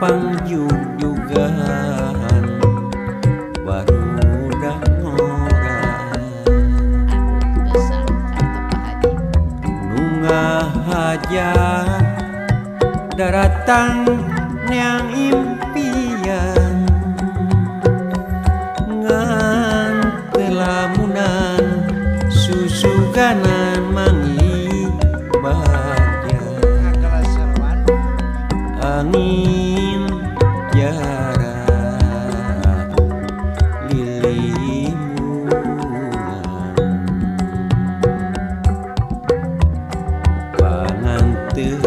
Pangjugjugan barudak ngora nu ngahaja daratang neang impian ngan telamunan susuganan mangi bagja angin jarak lilimungan panganteur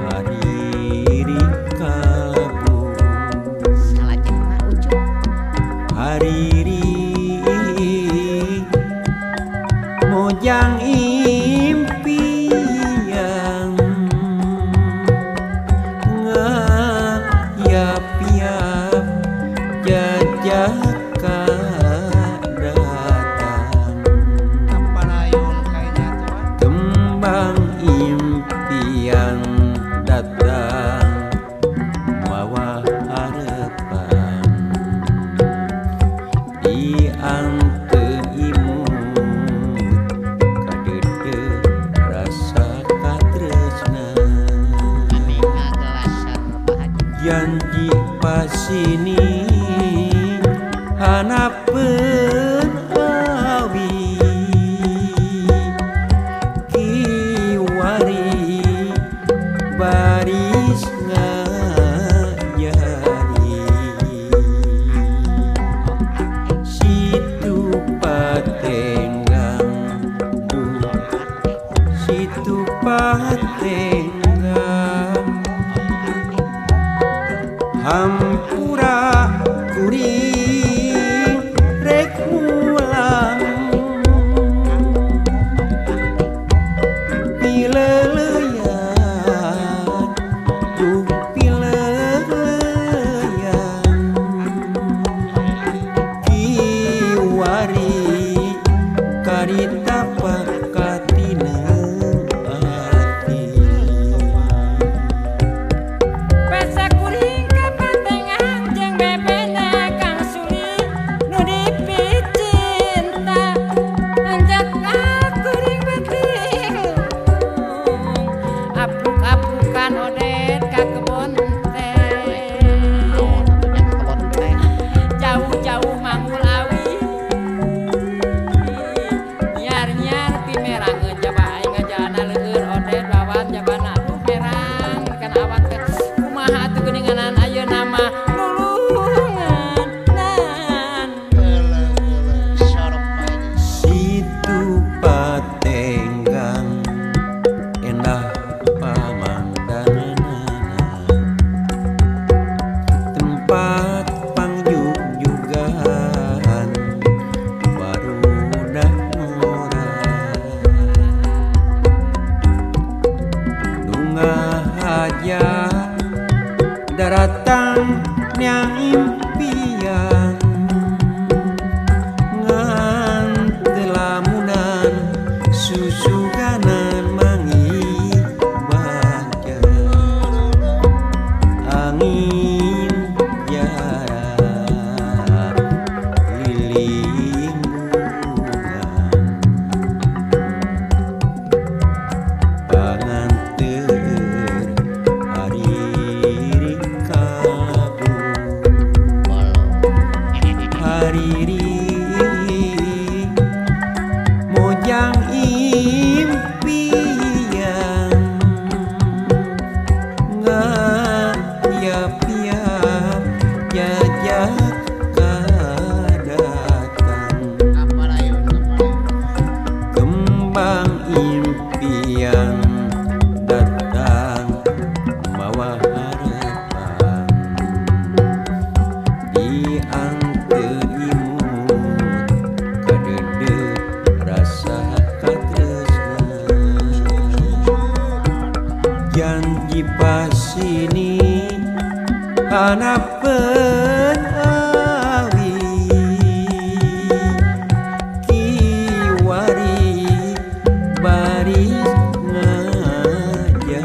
hariri kabur Salajengna Ucup hariri mojang impian ngayap-yap jajaka datang kembang impian datang mawa harapan diangkeun imut kadeudeuh rasa katresna Ame ngagelasar Pak Haji. Janji pasini hanapeun awi kiwari baris ngajari situ patenggang duh situ patenggang hampura kuring rek mulang pileuleyan duh pileuleyan kiwari karita pakatineng ati. Pesa kuring kapatengan jeung bebena Kang Suli nu dipicinta anjak kuring batilung apuk-apukan odet ka kebon teh Naon atuh nya ka kebon teh. Jauh-jauh manggul awi nyar-nyar pimerangeun jaba aing ngajalana leueur odet babat jabana aduh merang kana awak teh kumaha atuh geuninganan ayeuna mah nulungan nan. Situ patenggang endah pamandanganana tempat pangjugjugan barudak ngora nu ngahaja daratang neang impian ngan telamunan susuganan mangi bagja angin jarak lilimungan panganteur hariri kabur hariri mojang impian ngayap-yap jajaka datang kembang impian datang mawa harapan diangkeun imut kadeudeuh rasa katresna janji pasini hanapeun awi kiwari baris ngajadi.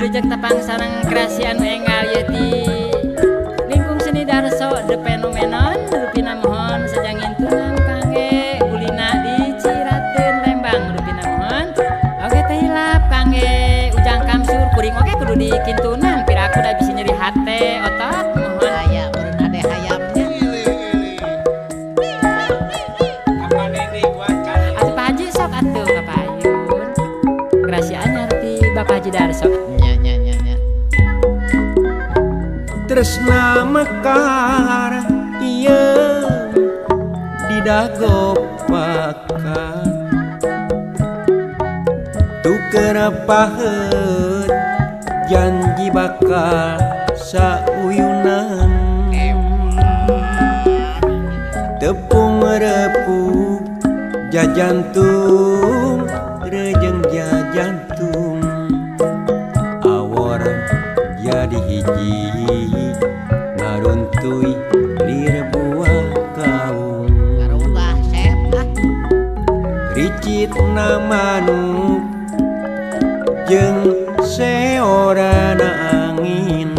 Wilujeng tepang sareng kreasi anu enggal ieu ti lingkung seni Darso The Phenomenon rupina mohon sejang intungan kangge ulina di Cirateun Lembang rupina mohon oge teh hilap kangge Ujang Kamsur kuring oge kudu dikintunan piraku da bisi nyeri hate otot mohon aya meureun ade hayamnya. Atuh Pak Haji sok atuh ka payun kreasi anyar ti Bapak Haji Darso. Tresna mekar ieu didagopakan tuker paheut janji bakal sauyunan tepung repuh jajantung rejeng jajantung awor jadi hiji ngaruntui lir buah kaung Ngarubah sep ah. Ricit na manuk jeung seorana angin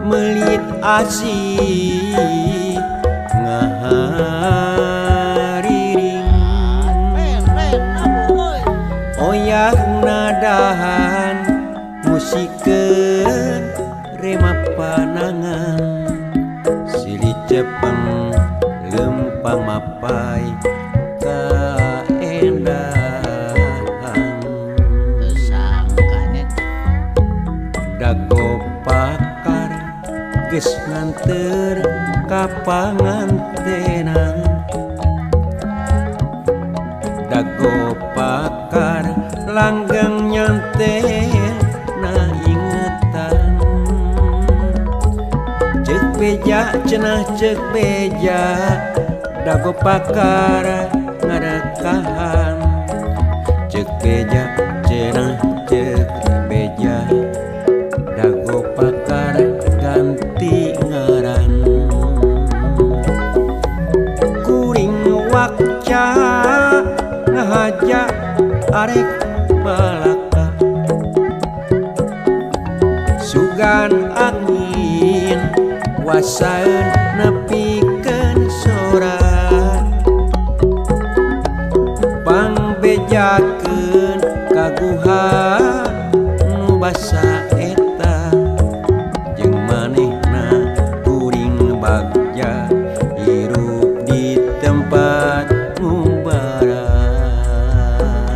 melit asih ngahariring oyah nadahan musikeun rema panangan silih cepeng lempang mapai kaendahan Sangkanya dago pakar geus nganter ka pangantenan dago pakar langgeng nyantel na ingetan cek beja cenah cek beja dago pakar ngarekahan cek beja cenah cek beja dago pakar ganti ngaran kuring wakca ngahaja arek balaka sugan angin wasaeun nepikeun sora pangbejakeun ka guha nu basa eta jeung manehna kuring bagja hirup di tempat ngumbara.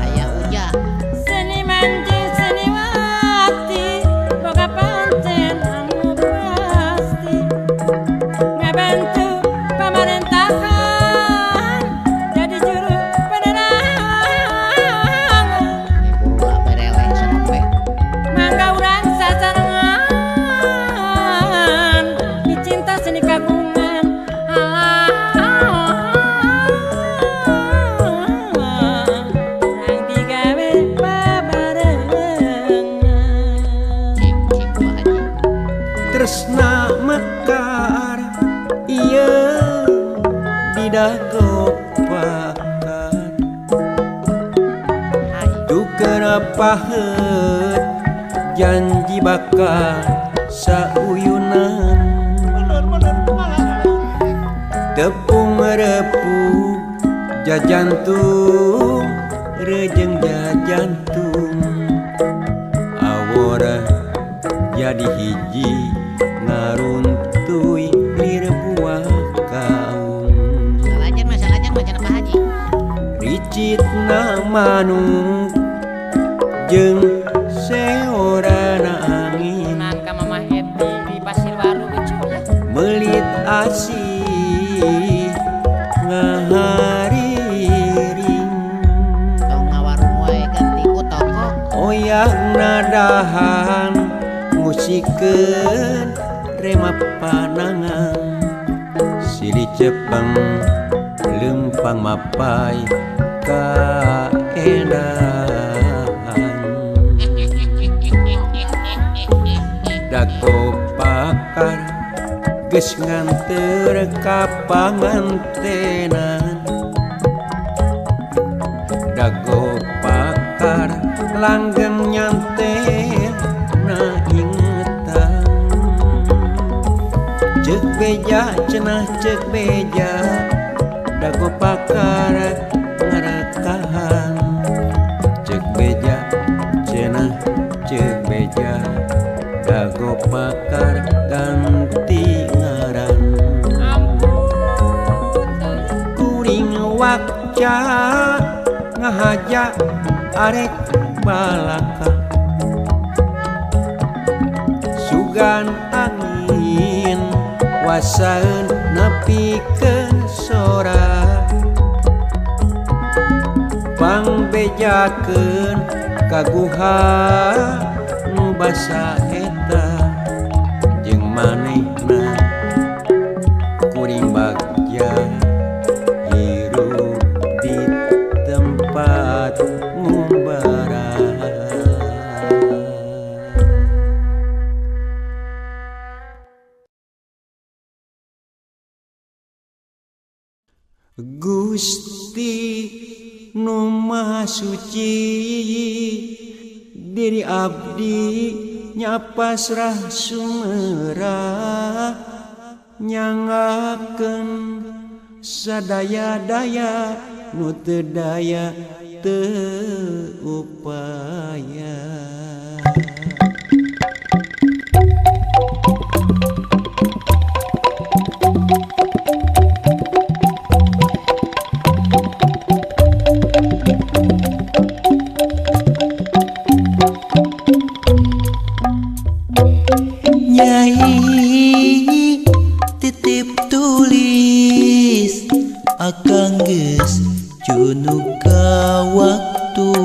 Aya ujang. Seniman jeung seniwati boga pancen anu pasti ngabantu pamarentahan jadi juru penerangan Ini purwa bereleh sampe. mangga urang sasarengan dicinta seni kagungan urang digawe babarengan. Cik cik Pak Haji. Tresna mekar ieu didagopakan Hai. tuker paheut janji bakal sauyunan tepung repuh jajantung rejeng jajantung awor jadi hiji ngaruntui lir buah kaung Salajeng mah salajeng mah cenah Pak Haji. Ricit na manuk jeung seorana angin Nan ka Mamah Eti di Pasir Waru lucu ya. melit asih ngahariring Tong ngawarung wae ganti ku toko. oyah nadahan musikeun rema panangan silih Silih cepeng lempang mapai kaenahan. Dago pakar geus nganteur ka pangantenan. Dago pakar langgeng nyantel na ingetan. Ceuk beja cenah ceuk beja dago pakar ngarekahan. Ceuk beja cenah ceuk beja dago pakar ganti ngaran. Kuring wakca ngahaja arek balaka. Sugan angin wasaeun nepikeun sora. Pangbejakeun ka guha nu basa eta jeung manehna kuring bagja hirup di tempat ngumbara. Gusti nu Maha Suci diri abdi nya pasrah sumerah nyangakeun sadaya-daya nu teu daya teu upaya. Nyai titip tulis akang geus cunuk ka waktu.